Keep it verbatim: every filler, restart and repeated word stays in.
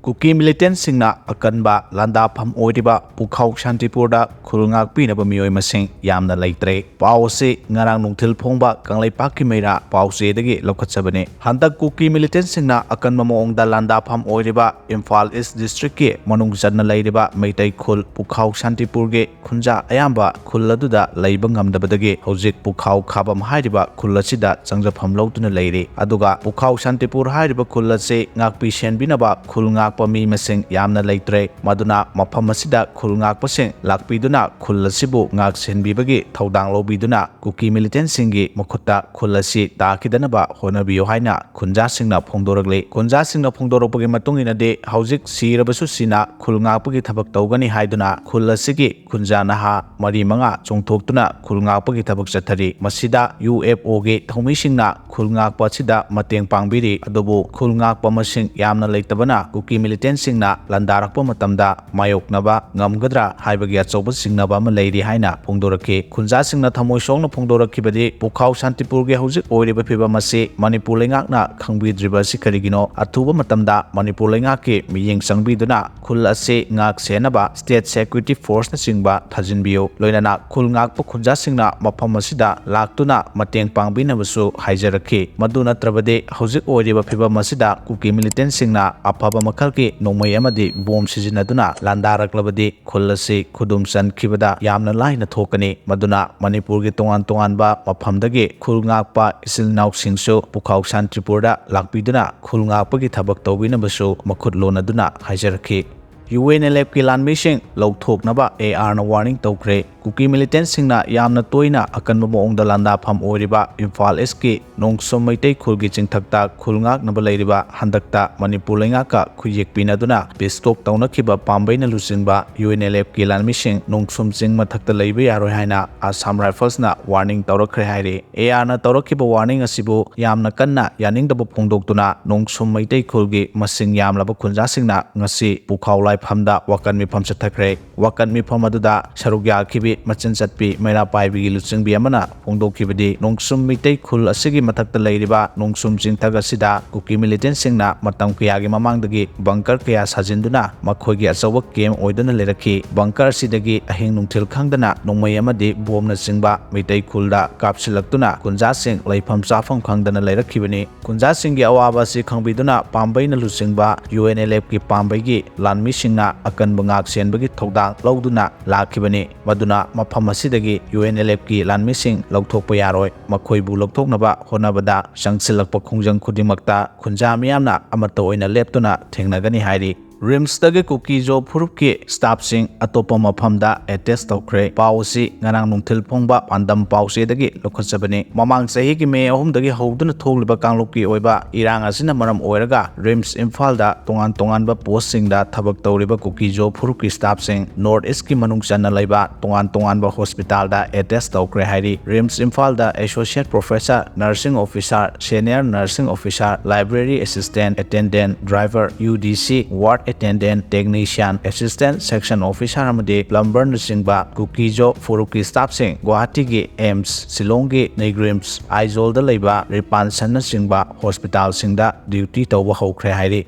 ꯀꯨꯀꯤ ꯃꯤꯂꯤꯇꯦꯟꯁꯤꯡꯅ ꯑꯀꯟꯕ ꯂꯥꯟꯗꯥꯐꯝ ꯑꯣꯏꯔꯤꯕ ꯄꯨꯈꯥꯎ ꯁꯥꯟꯇꯤꯄꯨꯔꯗ ꯈꯨꯜ ꯉꯥꯛꯄꯤꯅꯕ ꯃꯤꯑꯣꯏ ꯃꯁꯤꯡ ꯌꯥꯝꯅ ꯂꯩꯇ꯭ꯔꯦ꯫ ꯄꯥꯎ ꯑꯁꯤ ꯉꯔꯥꯡ ꯅꯨꯡꯊꯤꯜ ꯐꯣꯡꯕ ꯀꯪꯂꯩꯄꯥꯛꯀꯤ ꯃꯩꯔꯥ ꯄꯥꯎꯆꯦꯗꯒꯤ ꯂꯧꯈꯠꯆꯕꯅꯤ꯫ ꯍꯟꯗꯛ ꯀꯨꯀꯤ ꯃꯤꯂꯤꯇꯦꯟꯁꯤꯡꯅ ꯑꯀꯟꯕ ꯃꯑꯣꯡꯗ ꯂꯥꯟꯗꯥꯐꯝ ꯑꯣꯏꯔꯤꯕ ꯏꯝꯐꯥꯜ ꯏꯁ ꯗꯤꯁꯇ꯭ꯔꯤꯛꯀꯤ ꯃꯅꯨꯡ ꯆꯟꯅ ꯂꯩꯔꯤꯕ ꯃꯩꯇꯩ ꯈꯨꯜ ꯄꯨꯈꯥꯎ ꯁꯥꯟꯇꯤꯄꯨꯔꯒꯤ ꯈꯨꯟꯖꯥ ꯑꯌꯥꯝꯕ ꯈꯨꯜ ꯑꯗꯨꯗ ꯂꯩꯕ ꯉꯝꯗꯕꯗꯒꯤ ꯍꯧꯖꯤꯛ ꯄꯨꯈꯥꯎ ꯈꯥꯕꯝ ꯍꯥꯏꯔꯤꯕ ꯈꯨꯜ ꯑꯁꯤꯗ ꯆꯪꯖꯐꯝ ꯂꯧꯗꯨꯅ ꯂꯩꯔꯤ꯫ ꯑꯗꯨꯒ ꯄꯨꯈꯥꯎ ꯁꯥꯟꯇꯤꯄꯨꯔ ꯍꯥꯏꯔꯤꯕ ꯈꯨꯜ ꯑꯁꯤ ꯉꯥꯛꯄꯤ ꯁꯦꯟꯕꯤꯅꯕ ꯈꯨꯜ ꯉꯥꯛꯄ ꯃꯤ ꯃꯁꯤꯡ ꯌꯥꯝꯅ ꯂꯩꯇ꯭ꯔꯦ꯫ ꯃꯗꯨꯅ ꯃꯐꯝ ꯑꯁꯤꯗ ꯈꯨꯜ ꯉꯥꯛꯄꯁꯤꯡ ꯂꯥꯛꯄꯤꯗꯨꯅ ꯈꯨꯜ ꯑꯁꯤꯕꯨ ꯉꯥꯛ ꯁꯦꯟꯕꯤꯕꯒꯤ ꯊꯧꯗꯥꯡ ꯂꯧꯕꯤꯗꯨꯅ ꯀꯨꯀꯤ ꯃꯤꯂꯤꯇꯦꯟꯁꯤꯡꯒꯤ ꯃꯈꯨꯠꯇ ꯈꯨꯜ ꯑꯁꯤ ꯇꯥꯈꯤꯗꯅꯕ ꯍꯣꯠꯅꯕꯤꯌꯨ ꯍꯥꯏꯅ ꯈꯨꯟꯖꯥꯁꯤꯡꯅ ꯐꯣꯡꯗꯣꯔꯛꯂꯤ꯫ ꯈꯨꯟꯖꯥꯁꯤꯡꯅ ꯐꯣꯡꯗꯣꯔꯛꯄꯒꯤ ꯃꯇꯨꯡ ꯏꯟꯅꯗꯤ ꯍꯧꯖꯤꯛ ꯁꯤꯔꯕꯁꯨ ꯁꯤꯅ ꯈꯨꯜ ꯉꯥꯛꯄꯒꯤ ꯊꯕꯛ ꯇꯧꯒꯅꯤ ꯍꯥꯏꯗꯨꯅ ꯈꯨꯜ ꯑꯁꯤꯒꯤ ꯈꯨꯟꯖꯥ ꯅꯍꯥ ꯃꯔꯤ ꯃꯉꯥ ꯆꯣꯡꯊꯣꯛꯇꯨꯅ ꯈꯨꯜ ꯉꯥꯛꯄꯒꯤ ꯊꯕꯛ ꯆꯠꯊꯔꯤ꯫ ꯃꯁꯤꯗ ꯌꯨ ꯑꯦꯐ ꯑꯣꯒꯤ ꯊꯧꯃꯤꯁꯤꯡꯅ ꯈꯨꯜ ꯉꯥꯛꯄ ꯑꯁꯤꯗ ꯃꯇꯦꯡ ꯄꯥꯡꯕꯤꯔꯤ꯫ ꯑꯗꯨꯕꯨ ꯈꯨꯜ ꯉꯥꯛꯄ ꯃꯁꯤꯡ ꯌꯥꯝꯅ ꯂꯩꯇꯕꯅ ꯀꯨꯀꯤ ꯃꯤꯂꯤꯇꯦꯟꯁꯤꯡꯅ ꯂꯥꯟꯗꯥꯔꯛꯄ ꯃꯇꯝꯗ ꯃꯥꯌꯣꯛꯅꯕ ꯉꯝꯒꯗ꯭ꯔꯥ ꯍꯥꯏꯕꯒꯤ ꯑꯆꯧꯕ ꯆꯤꯡꯅꯕ ꯑꯃ ꯂꯩꯔꯤ ꯍꯥꯏꯅ ꯐꯣꯡꯗꯣꯔꯛꯈꯤ꯫ ꯈꯨꯟꯖꯥꯁꯤꯡꯅ ꯊꯃꯣꯏ ꯁꯣꯛꯅ ꯐꯣꯡꯗꯣꯔꯛꯈꯤꯕꯗꯤ ꯄꯨꯈꯥꯎ ꯁꯥꯟꯇꯤꯄꯨꯔꯒꯤ ꯍꯧꯖꯤꯛ ꯑꯣꯏꯔꯤꯕ ꯐꯤꯕꯝ ꯑꯁꯤ ꯃꯅꯤꯄꯨꯔ ꯂꯩꯉꯥꯛꯅ ꯈꯪꯕꯤꯗ꯭ꯔꯤꯕ ꯑꯁꯤ ꯀꯔꯤꯒꯤꯅꯣ? ꯑꯊꯨꯕ ꯃꯇꯝꯗ ꯃꯅꯤꯄꯨꯔ ꯂꯩꯉꯥꯛꯀꯤ ꯃꯤꯠꯌꯦꯡ ꯆꯪꯕꯤꯗꯨꯅ ꯈꯨꯜ ꯑꯁꯤ ꯉꯥꯛ ꯁꯦꯟꯅꯕ state security forceꯅꯆꯤꯡꯕ ꯊꯥꯖꯤꯟꯕꯤꯌꯨ꯫ ꯂꯣꯏꯅꯅ ꯈꯨꯜ ꯉꯥꯛꯄ ꯈꯨꯟꯖꯥꯁꯤꯡꯅ ꯃꯐꯝ ꯑꯁꯤꯗ ꯂꯥꯛꯇꯨꯅ ꯃꯇꯦꯡ ꯄꯥꯡꯕꯤꯅꯕꯁꯨ ꯍꯥꯏꯖꯔꯛꯈꯤ꯫ ꯃꯗꯨ ꯅꯠꯇ꯭ꯔꯕꯗꯤ ꯍꯧꯖꯤꯛ ꯑꯣꯏꯔꯤꯕ ꯐꯤꯕꯝ ꯑꯁꯤꯗ ꯀꯨꯀꯤ ꯃꯤꯂꯤꯇꯦꯟꯁꯤꯡꯅ ꯑꯐꯕ ꯃꯈꯜꯒꯤ ꯅꯣꯡꯃꯩ ꯑꯃꯗꯤ ꯕꯣꯝ ꯁꯤꯖꯤꯟꯅꯗꯨꯅ ꯂꯥꯟꯗꯥꯔꯛꯂꯕꯗꯤ ꯈꯨꯜ ꯑꯁꯤ ꯈꯨꯗꯨꯝ ꯆꯟꯈꯤꯕꯗ ꯌꯥꯝꯅ ꯂꯥꯏꯅ ꯊꯣꯛꯀꯅꯤ꯫ ꯃꯗꯨꯅ ꯃꯅꯤꯄꯨꯔꯒꯤ ꯇꯣꯉꯥꯟ ꯇꯣꯉꯥꯟꯕ ꯃꯐꯝꯗꯒꯤ ꯈꯨꯜ ꯉꯥꯛꯄ ꯏꯆꯤꯜ ꯏꯅꯥꯎꯁꯤꯡꯁꯨ ꯄꯨꯈꯥꯎ ꯁꯥꯟꯇꯤꯄꯨꯔꯗ ꯂꯥꯛꯄꯤꯗꯨꯅ ꯈꯨꯜ ꯉꯥꯛꯄꯒꯤ ꯊꯕꯛ ꯇꯧꯕꯤꯅꯕꯁꯨ ꯃꯈꯨꯠ ꯂꯣꯟꯅꯗꯨꯅ ꯍꯥꯏꯖꯔꯛꯈꯤ꯫ ꯌꯨ ꯑꯦꯟ ꯑꯦꯜ ꯑꯦꯐꯀꯤ ꯂꯥꯟꯃꯤꯁꯤꯡ ꯂꯧꯊꯣꯛꯅꯕ ꯑꯦ ꯑꯥꯔꯅ ꯋꯥꯔꯅꯤꯡ ꯇꯧꯈ꯭ꯔꯦ꯫ ꯀꯨꯀꯤ ꯃꯤꯂꯤꯇꯦꯟꯁꯤꯡꯅ ꯌꯥꯝꯅ ꯇꯣꯏꯅ ꯑꯀꯟꯕ ꯃꯑꯣꯡꯗ ꯂꯥꯟꯗꯥꯐꯝ ꯑꯣꯏꯔꯤꯕ ꯏꯝꯐꯥꯜ ꯏꯁꯀꯤ ꯅꯣꯡꯁꯨꯝ ꯃꯩꯇꯩ ꯈꯨꯜꯒꯤ ꯆꯤꯡꯊꯛꯇ ꯈꯨꯜ ꯉꯥꯛꯅꯕ ꯂꯩꯔꯤꯕ ꯍꯟꯗꯛꯇ ꯃꯅꯤꯄꯨꯔ ꯂꯩꯉꯥꯛꯀ ꯈꯨꯌꯦꯛ ꯄꯤꯅꯗꯨꯅ peace talk ꯇꯧꯅꯈꯤꯕ ꯄꯥꯝꯕꯩꯅ ꯂꯨꯆꯤꯡꯕ ꯌꯨ ꯑꯦꯟ ꯑꯦꯜ ꯑꯦꯐꯀꯤ ꯂꯥꯟꯃꯤꯁꯤꯡ ꯅꯣꯡꯁꯨꯝ ꯆꯤꯡ ꯃꯊꯛꯇ ꯂꯩꯕ ꯌꯥꯔꯣꯏ ꯍꯥꯏꯅ ꯑꯁꯥꯝ ꯔꯥꯏꯐꯜꯁꯅ ꯋꯥꯔꯅꯤꯡ ꯇꯧꯔꯛꯈ꯭ꯔꯦ ꯍꯥꯏꯔꯤ꯫ ꯑꯦ ꯑꯥꯔꯅ ꯇꯧꯔꯛꯈꯤꯕ ꯋꯥꯔꯅꯤꯡ ꯑꯁꯤꯕꯨ ꯌꯥꯝꯅ ꯀꯟꯅ ꯌꯥꯅꯤꯡꯗꯕ ꯐꯣꯡꯗꯣꯛꯇꯨꯅ ꯅꯣꯡꯁꯨꯝ ꯃꯩꯇꯩ ꯈꯨꯜꯒꯤ ꯃꯁꯤꯡ ꯌꯥꯝꯂꯕ ꯈꯨꯟꯖꯥꯁꯤꯡꯅ ꯉꯁꯤ ꯄꯨꯈꯥꯎ ꯂꯥꯏꯐꯝꯗ ꯋꯥꯀꯠ ꯃꯤꯐꯝ ꯆꯠꯊꯈ꯭ꯔꯦ꯫ ꯋꯥꯀꯠ ꯃꯤꯐꯝ ꯑꯗꯨꯗ ꯁꯔꯨꯛ ꯌꯥꯈꯤꯕꯤ ꯃꯆꯤꯟ ꯆꯠꯄꯤ ꯃꯩꯔꯥ ꯄꯥꯏꯕꯤꯒꯤ ꯂꯨꯆꯤꯡꯕꯤ ꯑꯃꯅ ꯐꯣꯡꯗꯣꯛꯈꯤꯕꯗꯤ, ꯅꯣꯡꯁꯨꯝ ꯃꯤꯇꯩ ꯈꯨꯜ ꯑꯁꯤꯒꯤ ꯃꯊꯛꯇ ꯂꯩꯔꯤꯕ ꯅꯣꯡꯁꯨꯝ ꯆꯤꯡꯊꯛ ꯑꯁꯤꯗ ꯀꯨꯀꯤ ꯃꯤꯂꯤꯇꯦꯟꯁꯤꯡꯅ ꯃꯇꯝ ꯀꯌꯥꯒꯤ ꯃꯃꯥꯡꯗꯒꯤ ꯕꯪꯀꯔ ꯀꯌꯥ ꯁꯥꯖꯤꯟꯗꯨꯅ ꯃꯈꯣꯏꯒꯤ ꯑꯆꯧꯕ ꯀꯦꯝ ꯑꯣꯏꯗꯨꯅ ꯂꯩꯔꯛꯈꯤ꯫ ꯕꯪꯀꯔ ꯑꯁꯤꯗꯒꯤ ꯑꯍꯤꯡ ꯅꯨꯡꯊꯤꯜ ꯈꯪꯗꯅ ꯅꯣꯡꯃꯩ ꯑꯃꯗꯤ ꯕꯣꯝꯅꯆꯤꯡꯕ ꯃꯤꯇꯩ ꯈꯨꯜꯗ ꯀꯥꯞꯁꯤꯜꯂꯛꯇꯨꯅ ꯈꯨꯟꯖꯥꯁꯤꯡ ꯂꯩꯐꯝ ꯆꯥꯐꯝ ꯈꯪꯗꯅ ꯂꯩꯔꯛꯈꯤꯕꯅꯤ꯫ ꯈꯨꯟꯖꯥꯁꯤꯡꯒꯤ ꯑꯋꯥꯕ ꯑꯁꯤ ꯈꯪꯕꯤꯗꯨꯅ ꯄꯥꯝꯕꯩꯅ ꯂꯨꯆꯤꯡꯕ ꯌꯨ ꯑꯦꯟ ꯑꯦꯜ ꯑꯦꯐꯀꯤ ꯄꯥꯝꯕꯩꯒꯤ ꯂꯥꯟꯃꯤꯁꯤꯡꯅ ꯑꯀꯟꯕ ꯉꯥꯛ ꯁꯦꯟꯕꯒꯤ ꯊꯧꯗꯥꯡ ꯂꯧꯗꯨꯅ ꯂꯥꯛꯈꯤꯕꯅꯤ꯫ ꯃꯗꯨꯅ ꯃꯐꯝ ꯑꯁꯤꯗꯒꯤ ꯌꯨ ꯑꯦꯟ ꯑꯦꯜ ꯑꯦꯐꯀꯤ ꯂꯥꯟꯃꯤꯁꯤꯡ ꯂꯧꯊꯣꯛꯄ ꯌꯥꯔꯣꯏ꯫ ꯃꯈꯣꯏꯕꯨ ꯂꯧꯊꯣꯛꯅꯕ ꯍꯣꯠꯅꯕꯗ ꯆꯪꯁꯤꯜꯂꯛꯄ ꯈꯣꯡꯖꯪ ꯈꯨꯗꯤꯡꯃꯛꯇ ꯈꯨꯟꯖꯥ ꯃꯤꯌꯥꯝꯅ ꯑꯃꯠꯇ ꯑꯣꯏꯅ ꯂꯦꯞꯇꯨꯅ ꯊꯦꯡꯅꯒꯅꯤ ꯍꯥꯏꯔꯤ꯫ ꯔꯤꯝꯁꯇꯒꯤ ꯀꯨꯀꯤꯖꯣ ꯐꯨꯔꯨꯞꯀꯤ ꯁ꯭ꯇꯥꯐꯁꯤꯡ ꯑꯇꯣꯞꯄ ꯃꯐꯝꯗ ꯑꯦꯇꯦꯆ ꯇꯧꯈ꯭ꯔꯦ꯫ ꯄꯥꯎ ꯑꯁꯤ ꯉꯔꯥꯡ ꯅꯨꯡꯊꯤꯜ ꯐꯣꯡꯕ ꯄꯥꯟꯗꯝ ꯄꯥꯎꯆꯦꯗꯒꯤ ꯂꯧꯈꯠꯆꯕꯅꯤ꯫ ꯃꯃꯥꯡ ꯆꯍꯤꯒꯤ ꯃꯦ ꯑꯍꯨꯝꯗꯒꯤ ꯍꯧꯗꯨꯅ ꯊꯣꯛꯂꯤꯕ ꯀꯥꯡꯂꯨꯞꯀꯤ ꯑꯣꯏꯕ ꯏꯔꯥꯡ ꯑꯁꯤꯅ ꯃꯔꯝ ꯑꯣꯏꯔꯒ ꯔꯤꯝꯁ ꯏꯝꯐꯥꯜꯗ ꯇꯣꯉꯥꯟ ꯇꯣꯉꯥꯟꯕ ꯄꯣꯁꯁꯤꯡꯗ ꯊꯕꯛ ꯇꯧꯔꯤꯕ ꯀꯨꯀꯤꯖꯣ ꯐꯨꯔꯨꯞꯀꯤ ꯁ꯭ꯇꯥꯐꯁꯤꯡ ꯅꯣꯔꯠ ꯏꯁꯀꯤ ꯃꯅꯨꯡ ꯆꯟꯅ ꯂꯩꯕ ꯇꯣꯉꯥꯟ ꯇꯣꯉꯥꯟꯕ ꯍꯣꯁꯄꯤꯇꯥꯜꯗ ꯑꯦꯇꯦꯆ ꯇꯧꯈ꯭ꯔꯦ ꯍꯥꯏꯔꯤ꯫ ꯔꯤꯝꯁ ꯏꯝꯐꯥꯜꯗ associate professor, nursing officer, senior nursing officer, library assistant, attendant, driver, U D C, ward attendant, technician, assistant section officer ꯑꯃꯗꯤ ꯄ꯭ꯂꯝꯕꯔꯅꯆꯤꯡꯕ ꯀꯨꯀꯤꯖꯣ ꯐꯨꯔꯨꯞꯀꯤ ꯁ꯭ꯇꯥꯐꯁꯤꯡ ꯒꯨꯋꯥꯍꯥꯇꯤꯒꯤ ꯑꯦꯝꯁ, ꯁꯤꯂꯣꯡꯒꯤ ꯅꯤꯒ꯭ꯔꯤꯝꯁ, ꯑꯥꯏꯖꯣꯜꯗ ꯂꯩꯕ ꯔꯤꯄꯥꯟꯁꯟꯅꯆꯤꯡꯕ ꯍꯣꯁꯄꯤꯇꯥꯜꯁꯤꯡꯗ ꯗ꯭ꯌꯨꯇꯤ ꯇꯧꯕ ꯍꯧꯈ꯭ꯔꯦ ꯍꯥꯏꯔꯤ꯫